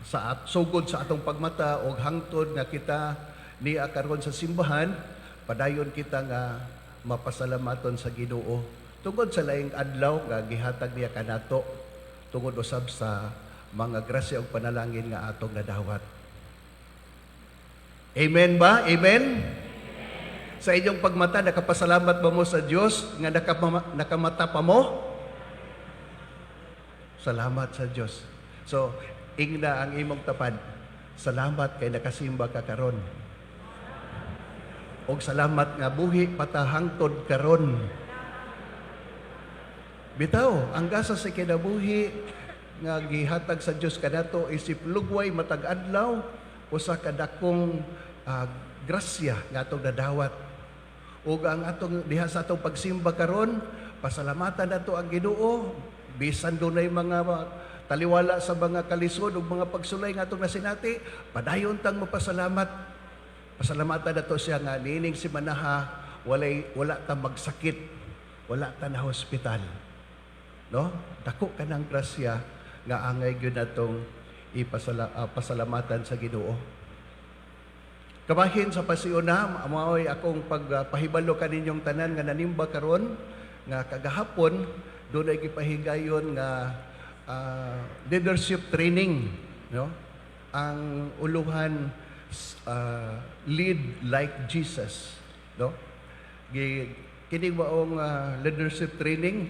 Sa sugod sa atong pagmata og hangtod nga kita niya karon sa simbahan, padayon kita nga mapasalamaton sa Ginoo tungod sa laing adlaw nga gihatag niya kanato, tungod usab sa mga grasya ug panalangin nga atong nadawat. Amen ba? Amen? Sa inyong pagmata, nakapasalamat ba mo sa Dios nga nakamata pa mo? Salamat sa Dios. So, ingna ang imong tapad. "Salamat kay nakasimba ka karon. Og salamat nga buhi pa ta hangtod karon." Bitaw, ang gasa sa kinabuhi nga gihatag sa Dios kanato isip lugway matag adlaw, usa ka dakong grasya nga atong nadawat. Ug ang atong diha sa atong pagsimba karon, pasalamatan nato ang Ginoo bisan dunay mga taliwala sa mga kalisod ug mga pagsulay nga atong nasinati, padayon tang mapasalamat. Pasalamatan nato siya nga niining simanaha wala ta magsakit, wala ta na hospital. No? Dako kanang grasya nga angay gyud natong pasalamatan sa Ginoo. Kabahin sa pasiuna, mao'y akong pagpahibalo kaninyong tanan nga nanimba karon nga kagahapon dunay gipahigayon nga leadership training, no? Ang uluhan, "Lead Like Jesus," no? Kini maong leadership training,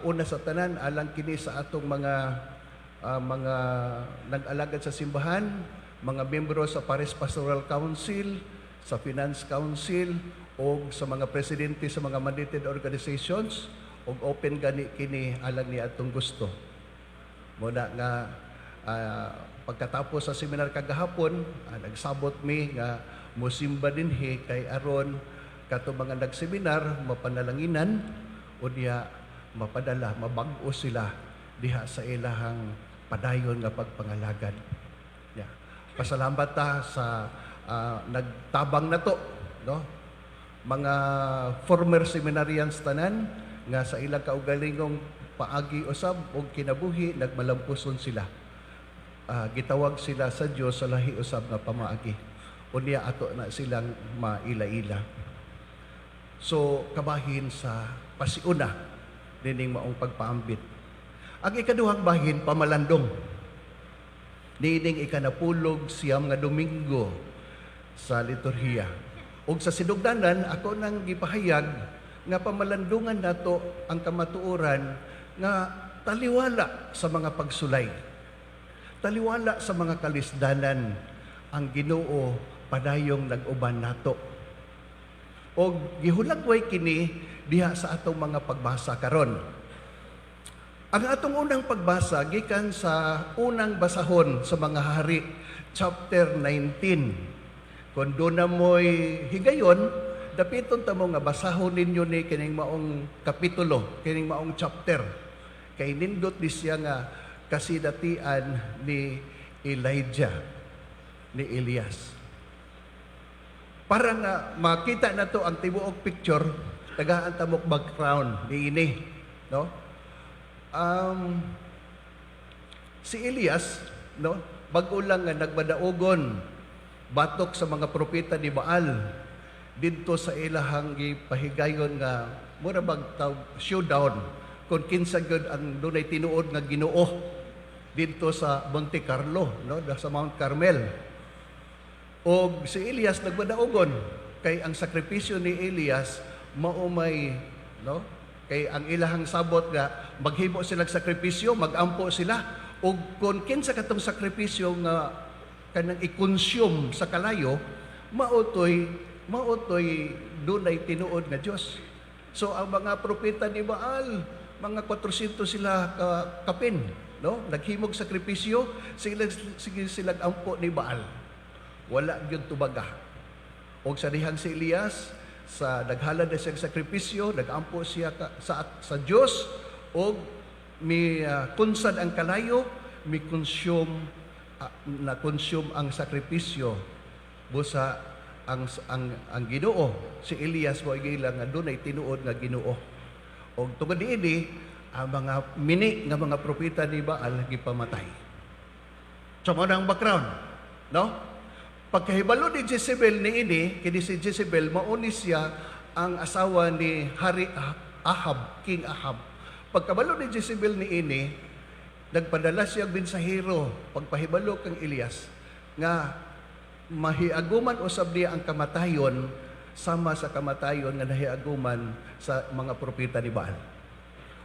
una sa tanan alang kini sa atong mga nag-alagad sa simbahan, mga miyembro sa Parish Pastoral Council, sa Finance Council, o sa mga presidente sa mga mandated organizations, ug open gani kini alang ni atong gusto. Muna nga pagkatapos sa seminar kagahapon, nagsabot mi nga musimba dinhi kay aron kato mga nagseminar mapanalanginan, unya mapadala, mabag-o sila diha sa ilahang padayon nga pagpangalagad. Yeah. Pasalamat ta sa nagtabang nato, no? Mga former seminarians tanan nga sa ilang kaugalingong paagi usab og kinabuhi nagmalampuson sila. Gitawag sila sa Dios sa lahi usab nga pamaagi. Unya ato na silang maila-ila. So kabahin sa pasiuna nining maong pagpaambit. Ang ikaduhang bahin, pamalandong. Niining ikanapulog 9 nga Domingo sa liturhiya. Ug sa sinugdanan, ako nang gipahayag nga pamalandungan nato ang kamatuoran nga taliwala sa mga pagsulay. Taliwala sa mga kalisdanan, ang Ginoo padayong nag-uban nato. Og gihulagway kini diha sa atong mga pagbasa karon. Ang atong unang pagbasa gikan sa unang basahon sa Mga Hari, chapter 19. Kung duna mo'y higayon, dapiton ta mo nga basahon ninyo ni kining maong kapitulo, kining maong chapter. Kay nindot ni siya nga kasinatian ni Elijah, ni Elias. Para nga makita nato ang tibuok picture, tagaan ta mo'g background niini, no? Si Elias, no, bag-o lang nga nagmadaogon batok sa mga propeta ni Baal didto sa ilahang gipahigayon nga mura bag showdown kung kinsa gyud ang dunay tinuod nga Ginoo didto sa Monte Carlo, no, sa Mount Carmel. Og si Elias nagmadaogon kay ang sakripisyo ni Elias mao may, no, kay ang ilahang sabot nga maghimo sila sakripisyo, magampo sila og kung kinsa katong sakripisyo nga kanang i-consume sa kalayo, mao toy dunay tinuod nga Dios. So ang mga propeta ni Baal, mga 400 sila ka, kapin, no? Naghimog sakripisyo, sila sige sila ampo ni Baal. Wala gyud tubaga. Og sa dihang si Elias, sa naghalad na siyang sakripisyo, nagampo siya sa Dios og mi kunsad ang kalayo, mi consume na consume ang sakripisyo. Busa ang Ginoo, si Elias mo gila nga dunay tinuod nga Ginoo. Og tungod niini, ang mga mini nga mga propeta ni Baal gipamatay. So, mao na ang background. No? Pagkahibalo ni Jezebel ni ini, kini si Jezebel, mao ni siya ang asawa ni Hari Ahab, King Ahab. Pagkabalo ni Jezebel ni ini, nagpadala siya og mensahero pagpahibalo kang Elias nga mahiaguman usab niya ang kamatayon sama sa kamatayon nga nahiaguman sa mga propeta ni Baal.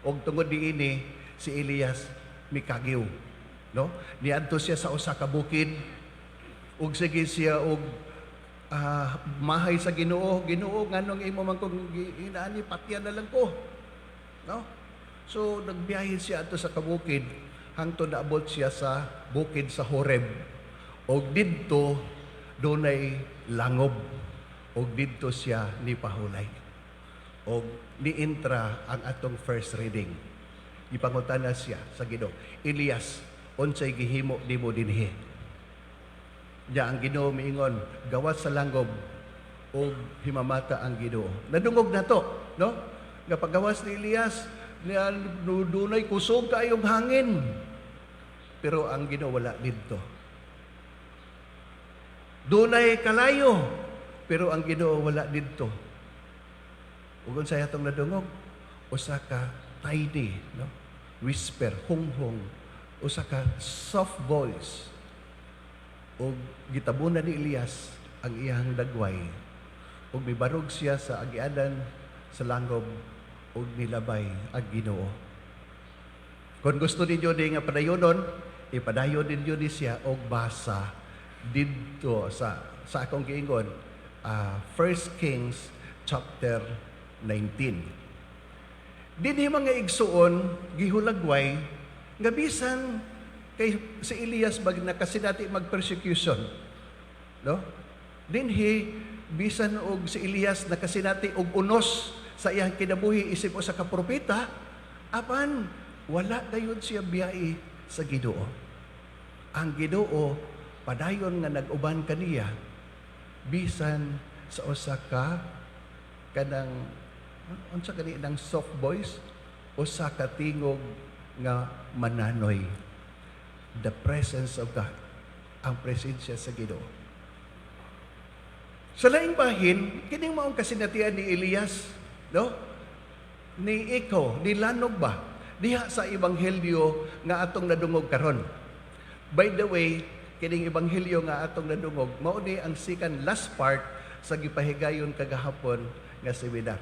Og tungod niini, si Elias mikagiw, no? Niadto siya sa usa ka bukid ug sige siya og mahay sa Ginoo, "Ginoo, nganong imo man kong inaani, patyan na lang ko." No? So nagbiyahe siya adto sa kabukid hangtod naabot siya sa bukid sa Horeb. Og didto dunay langob og didto siya ni pahulay. Og niintra ang atong first reading. Gipangutana siya sa Ginoo, "Elias, unsay gihimo nimo dinhi?" Nya ang Ginoo miingon, "Gawas sa langob og himamata ang Ginoo." Nadungog na to, no? Nga paggawas ni Elias, niya dunay kusog kaayong hangin. Pero ang Ginoo wala didto. Dunay kalayo, pero ang Ginoo wala didto. Ug unsay atong nadungog? Usa ka tiny, no? Whisper, hunghong, usa ka soft voice. Ug gitabunan ni Elias ang iyang dagway. Ug mibarog siya sa agianan sa langob ug nilabay ang Ginoo. Kung gusto ninyo ni nga padayonon, ipadayon ninyo ni siya og basa didto sa akong giingon, 1 Kings chapter 19. Dinhi, mga igsuon, gihulagway nga bisan kay si Elias bag nakasinati mag-persecution, no? Dinhi bisan og si Elias nakasinati og unos sa iyang kinabuhi isip usa ka propeta, apan wala gayud siya biyai sa Ginoo. Ang Ginoo padayon nga nag-uban kaniya bisan sa usa ka kanang unsa kani ng soft voice, usa ka tingog nga mananoy, the presence of God, ang presensya sa Ginoo. Sa laing bahin, kining maong kasinatian ni Elias, no, ni ikaw ni lanog ba diha sa ebanghelyo nga atong nadungog karon. By the way, kining ebanghelyo nga atong nadungog mao ni ang second last part sa gipahigayon kagahapon nga seminar.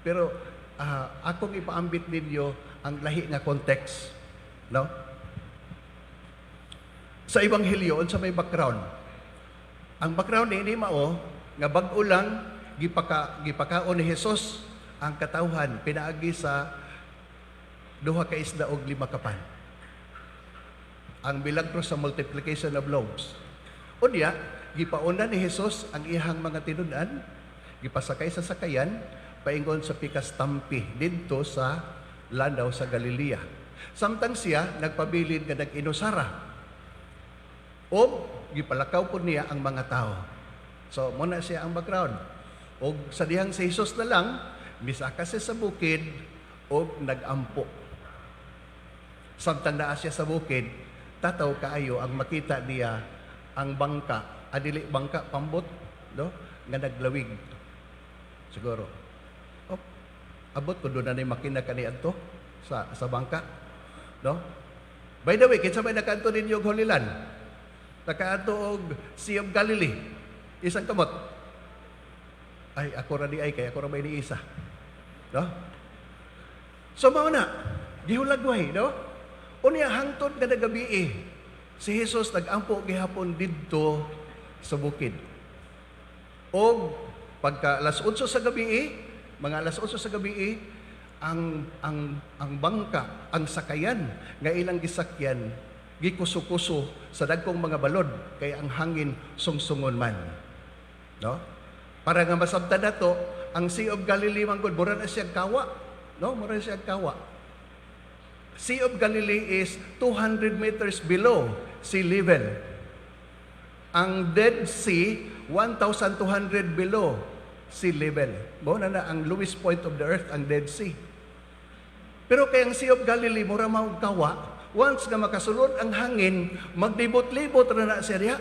Pero akong ipaambit ninyo ang lahi nga context, no? Sa ebanghelyo, unsa may background? Ang background ni mao nga bag-o lang gipakaon ni Jesus ang katawhan pinaagi sa duha ka isda og lima ka pan. Ang milagro sa multiplication of loaves. Unya, gipauna ni Jesus ang iyang mga tinud-an, gipasakay sa sakayan, paingon sa pikas tampi didto sa lanaw sa Galilea. Samtang siya nagpabilin nga nag-inusara. O gipalakaw po niya ang mga tao. So, mao na siya ang background. O sa dihang si Jesus na lang, misaka siya sa bukid o nagampo. Samtang naa siya sa bukid, tataw kaayo ang makita niya ang bangka, adili bangka, pambot, no? Nga naglawig. Siguro. Oh, abot ko doon na ni makina kani adto sa bangka. No? By the way, kinsa may nakaadto ninyo og Holy Land? Nakaadto og Sea of Galilee? Isang kamot. Ay, ako ra di ay, kay ako ra may ni isa. No? So mao na, gihulagway, no? Unya hangtod nga nagabii, si Jesus nagampo gihapon didto sa bukid. Og pagka alas 8 sa gabi, mga alas 8 sa gabi, ang bangka, ang sakayan nga ilang gisakyan gikuso-kuso sa dagkong mga balod kay ang hangin sungsungon man. No? Para nga masabtan nato, ang Sea of Galilee man gud mura na siya kawa, no? Mura na siya kawa. Sea of Galilee is 200 meters below sea level. Ang Dead Sea, 1,200 below sea level. Mao na ang lowest point of the earth, ang Dead Sea. Pero kay ang Sea of Galilee, mura mao kawa, Once nga makasulod ang hangin, maglibot-libot ra na siya diha.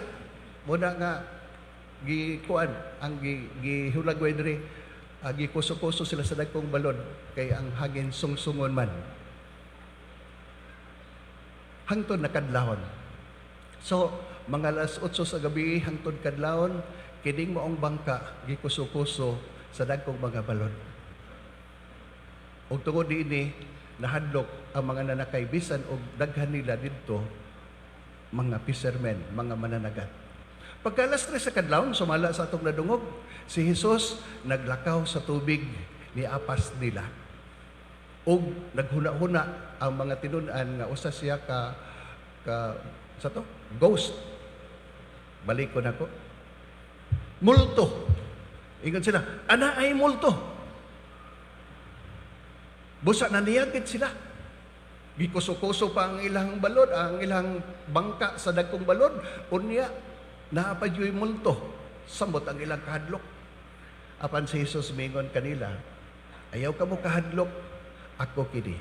Muna nga gikuan ang gihulagway diri, gikuso-kuso sila sa dagkong balod kay ang hangin sungsungon man. Hangtod na kadlawon. So, mga alas 8 sa gabi hangtod kadlawon, kining maong bangka gikuso-kuso sa dagkong mga balod. Ug tungod niini, nahadlok ang mga nanakay bisan og daghan nila didto mga fishermen, mga mananagat. Pagka alas 3 sa kadlawon, sumala sa atong nadungog, si Jesus naglakaw sa tubig, niapas nila. Ug naghuna-huna ang mga tinun-an nga usa siya ka sa to ghost. Balik ko nako. Multo. Ingon sila, "Ana ay multo." Busa na niyagit sila. Gikuso-kuso pa ang ilang balod, ang ilang bangka sa dagkong balod. Unya, naa pa juy multo. Samot ang ilang kahadlok. Apan si Jesus mingon kanila, "Ayaw kamo kahadlok, ako kini."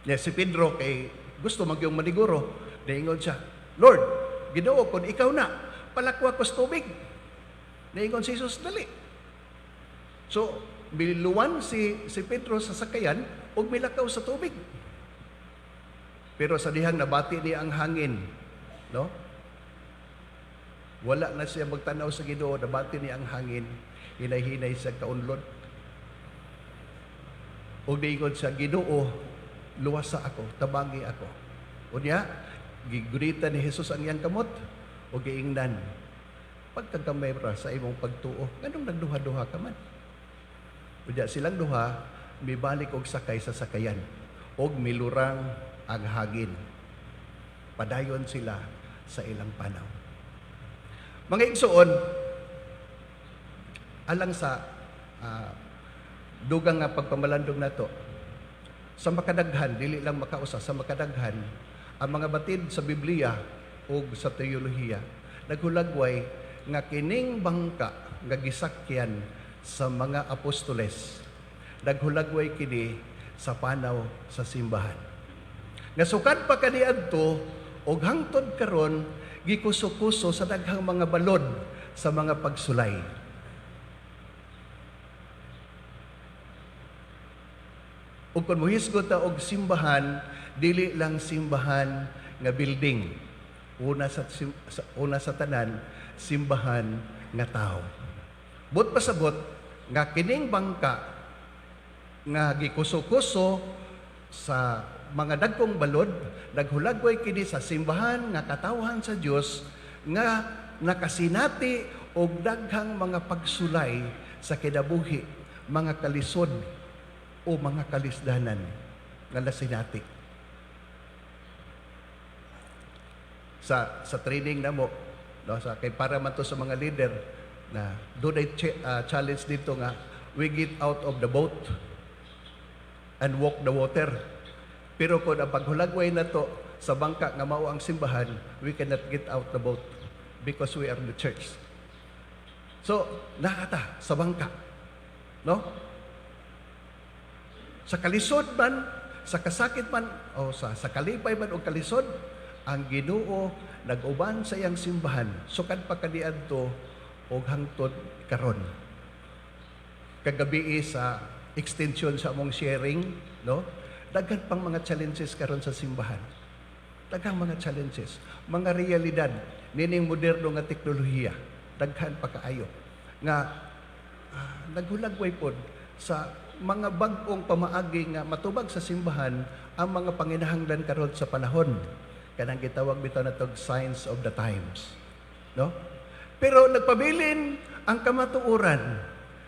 Ya, si Pedro kay gusto magyong maniguro, niingon siya, "Lord, Ginoo, kung ikaw na, palakwa ko sa tubig." Niingon si Jesus, "Dali." So, miluwan si Pedro sa sakayan ug milakaw sa tubig. Pero sa dihang nabati niya ang hangin, no? Wala na siya magtanaw sa Ginoo, nabati niya ang hangin, hinay-hinay siya kaunlod. Ug niingon siya, "Ginoo, luwasa ako, tabangi ako." Unya, gigunitan ni Jesus ang iyang kamot ug giingnan, "Pagkagamay ra sa imong pagtuo, nganong nagduha-duha ka man?" Unya silang duha mibalik og sakay sa sakayan ug milurang ang hangin. Padayon sila sa ilang panaw. Mga igsoon, alang sa dugang nga pagpamalandong nato, sa makadaghan, dili lang makausa, sa makadaghan, ang mga batid sa Biblia ug sa teolohiya, naghulagway nga kining bangka nga gisakyan sa mga apostoles, naghulagway kini sa panaw sa simbahan. Nga sukad pa kaniadto og hangtod karon gikuso-kuso sa daghang mga balod sa mga pagsulay. Ug kung mohisgot ta og simbahan, dili lang simbahan nga building. Una sa tanan, simbahan nga tao. Buot pasabot nga kining bangka nga gikuso-kuso sa mga dagkong balod, naghulagway kini sa simbahan nga katawhan sa Dios nga nakasinati og daghang mga pagsulay sa kinabuhi, mga kalisod o mga kalisdanan nga nasinati. Sa training namo, no, sa kay para man to sa mga leader na dunay challenge dito nga we get out of the boat and walk the water. Pero kung ang paghulagway na to sa bangka nga mao ang simbahan, we cannot get out the boat because we are the church. So, naa ta sa bangka. No? Sa kalisod man, sa kasakit man, o sa kalipay man o kalisod, ang Ginoo nag-uban sa iyang simbahan sukad pa kaniadto og hangtod karon. Kagabi sa extension sa among sharing, no? Daghan pang mga challenges karon sa simbahan. Daghang mga challenges, mga realidad nining moderno nga teknolohiya, daghan pa kaayo nga naghulagway pod sa mga bag-ong pamaagi nga matubag sa simbahan ang mga panginahanglan karon sa panahon, kanang gitawag bitaw natog signs of the times, no? Pero nagpabilin ang kamatuoran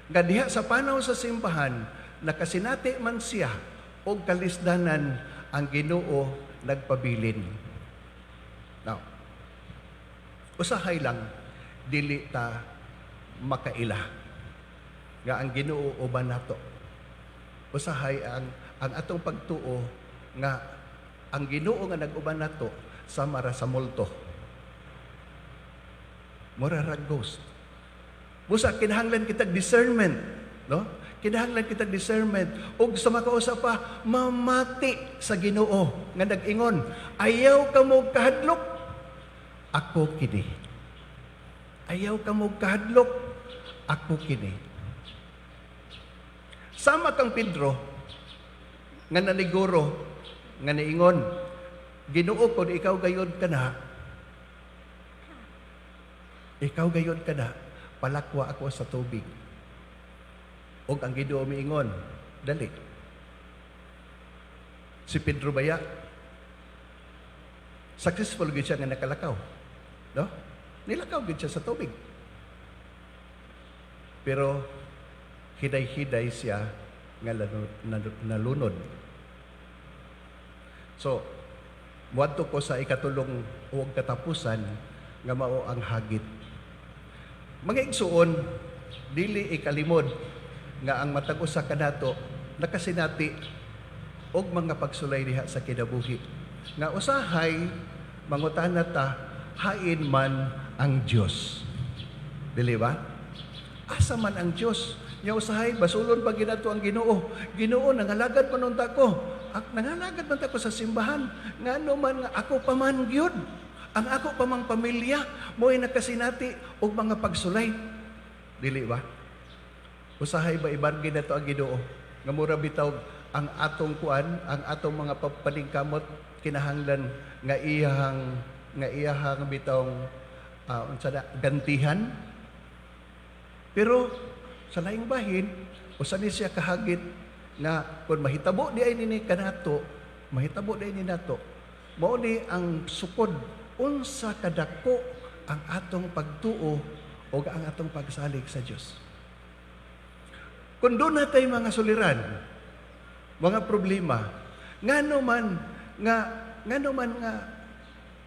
nga diha sa panaw sa simbahan, nakasinati man siya og kalisdanan, ang Ginoo nagpabilin. Now, usahay lang dili ta makaila nga ang Ginoo uban nato. Usahay ang atong pagtuo nga ang Ginoo nga nag-uban nato sama ra sa multo. Mura ra ghost. Busa kinahanglan kitag discernment, no? Kinahanglan kita discernment ug sa makausa pa, mamati sa Ginoo nga nag-ingon, "Ayaw kamo kahadlok, ako kini. Ayaw kamo kahadlok, ako kini." Sama kang Pedro nga naniguro nga niingon, "Ginoo, kung ikaw gayod kana, ikaw gayod kana, palakwa ako sa tubig." Ug ang Ginoo miingon, "Dali." Si Pedro baya, successful gyud siya nga nakalakaw. No? Nilakaw gyud siya sa tubig. Pero hiday-hiday siya nga nalunod. So, muadto ko sa ikatulong ug katapusan nga mao ang hagit. Mga igsuon, dili ikalimod nga ang matag usa kanato nakasinati og mga pagsulay diha sa kinabuhi. Nga usahay mangutana ta, hain man ang Dios? Dili ba? Asa man ang Dios? Nya usahay basulon pa gyud nato ang Ginoo. "Ginoo, nangalagad man unta ko. Nangalagad man ta ko sa simbahan. Ngano man nga ako pa man gyud? Ang ako pa mang pamilya mo'y nakasinati og mga pagsulay." Dili ba? Usahay ba ibargin nato ang Ginoo nga mura bitaw ang atong kuan, ang atong mga paningkamot kinahanglan nga iyahang bitawng unsa na, gantihan. Pero sa laing bahin, usa ni siya kahagit nga kung mahitabo di ay nini kanato, mahitabo di ay ni nato, mao ni ang sukod unsa kadako ang atong pagtuo o ang atong pagsalig sa Dios. Kung duna tay mga suliran, mga problema, ngano man nga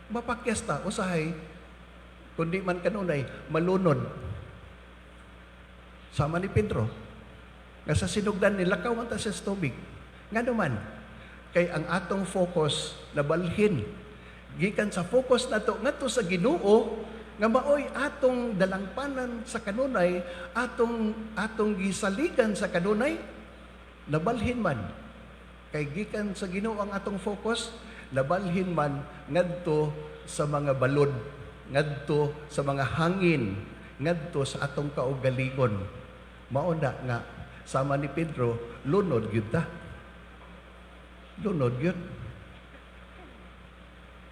mapakyas ta usahay, kundi man kanunay malunod sama ni Pedro nga sa sinugdan nilakaw man ta sa tubig? Ngano man? Kay ang atong focus nabalhin gikan sa focus nato ngadto sa Ginoo nga maoy atong dalangpanan sa kanunay, atong atong gisaligan sa kanunay. Nabalhin man kay gikan sa Ginoo ang atong focus, nabalhin man ngadto sa mga balod, ngadto sa mga hangin, ngadto sa atong kaugalingon. Mao na nga sama ni Pedro, lunod gyud ta, lunod gyud.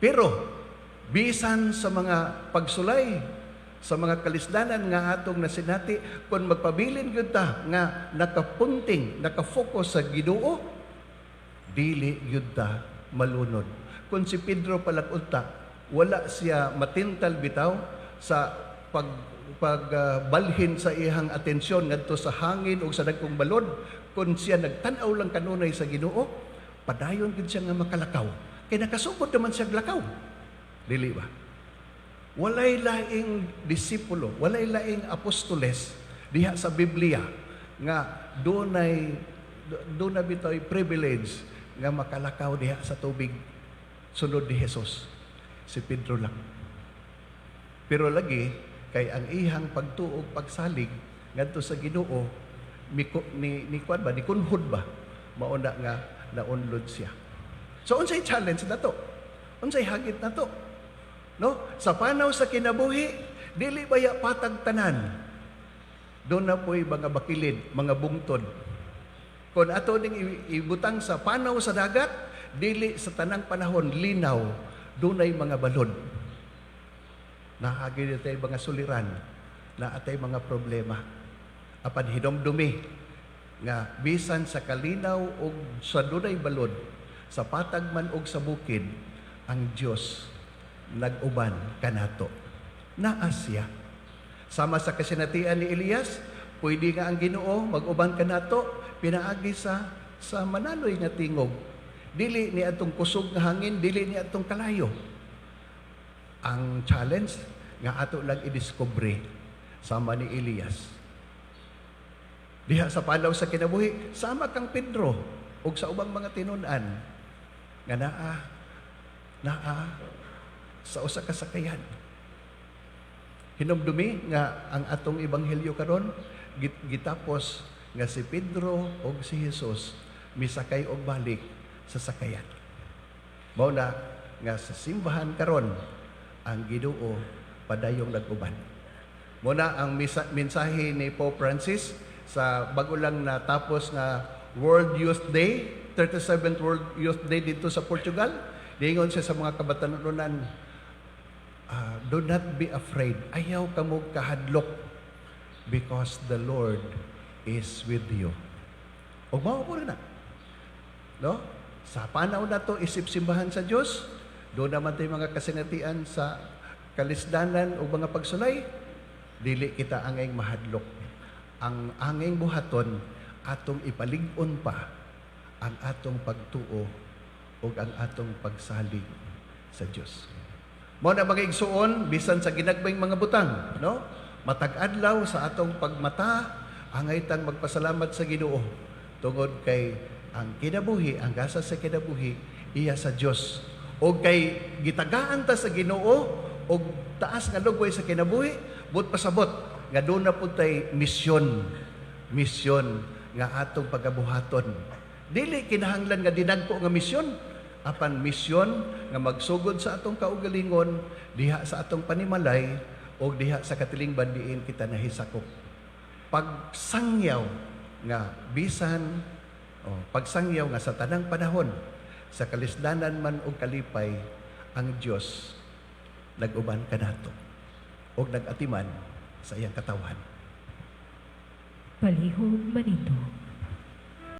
Pero bisan sa mga pagsulay, sa mga kalisdanan nga atong nasinati, kung magpabilin gyud ta nga nakapunting, nakafocus sa Ginoo, dili gyud ta malunod. Kung si Pedro palag unta, wala siya matintal bitaw sa pag pagbalhin sa iyang atensyon ngadto sa hangin o sa dagkong balod, kung siya nagtan-aw lang kanunay sa Ginoo, padayon gid siya nga makalakaw. Kay nakasugod naman siya lakaw. Dili ba? Walay laing disipulo, walay laing apostoles diha sa Biblia nga dunay doon na bitoy privilege nga makalakaw diha sa tubig sunod ni Jesus. Si Pedro lang. Pero lagi kay ang iyang pagtuo og pagsalig ngadto sa Ginoo ni ni kuan ba, ni kunhod ba, mao na nga naunlod siya. So unsay challenge nato? Unsay hagit nato? No? Sa panaw sa kinabuhi, dili baya patag tanan? Duna po'y mga bakilid, mga bungtod. Kung ato ning ibutang sa panaw sa dagat, dili sa tanang panahon linaw, dunay mga balod. Naa gyud tay mga suliran, naa tay mga problema. Apan hinomdumi nga bisan sa kalinaw og sa dunay balod, sa patag man og sa bukid, ang Dios nag-uban kanato. Naa siya. Sama sa kasinatian ni Elias, pwede nga ang Ginoo mag-uban kanato pinaagi sa manaloy nga tingog. Dili ni atong kusog nga hangin, dili ni atong kalayo. Ang challenge nga ato lang i-discover sama ni Elias. Diha sa palaw sa kinabuhi, sama kang Pedro ug sa ubang mga tinun-an nga naa naa sa usa ka sakayan. Hinumdumi nga ang atong ebanghelyo karon gitapos nga si Pedro ug si Jesus misakay og balik sa sakayan. Mao na nga sa simbahan karon, ang Ginoo padayong nag-uban. Mao na ang mensahe ni Pope Francis sa bago lang natapos nga World Youth Day, 37th World Youth Day dito sa Portugal. Dingon siya sa mga kabatanunan, "Do not be afraid. Ayaw kamo kahadlok because the Lord is with you." O mao po na. No? Sa panaw na to, isip simbahan sa Dios, duna man tay mga kasinatian sa kalisdanan o mga pagsulay, dili kita angay mahadlok. Ang angay buhaton, atong ipalig-on pa ang atong pagtuo ug ang atong pagsalig sa Dios. Mao na, mga igsuon, bisan sa ginagmayng mga butang, no? Matag adlaw sa atong pagmata, angay tang magpasalamat sa Ginoo tungod kay ang kinabuhi, ang gasa sa kinabuhi, iya sa Dios. O kay gitagaan ta sa Ginoo og taas nga lugway sa kinabuhi, buot pasabot nga duna pud tay misyon, misyon nga atong pagabuhaton. Dili kinahanglan nga dinagko nga misyon, apan misyon nga magsugod sa atong kaugalingon, diha sa atong panimalay, o diha sa katilingban diin kita nahisakop. Pagsangyaw nga bisan o pagsangyaw nga sa tanang panahon, sa kalisdanan man o kalipay, ang Dios nag-uban kanato og nag-atiman sa iyang katawhan. Palihog manindog.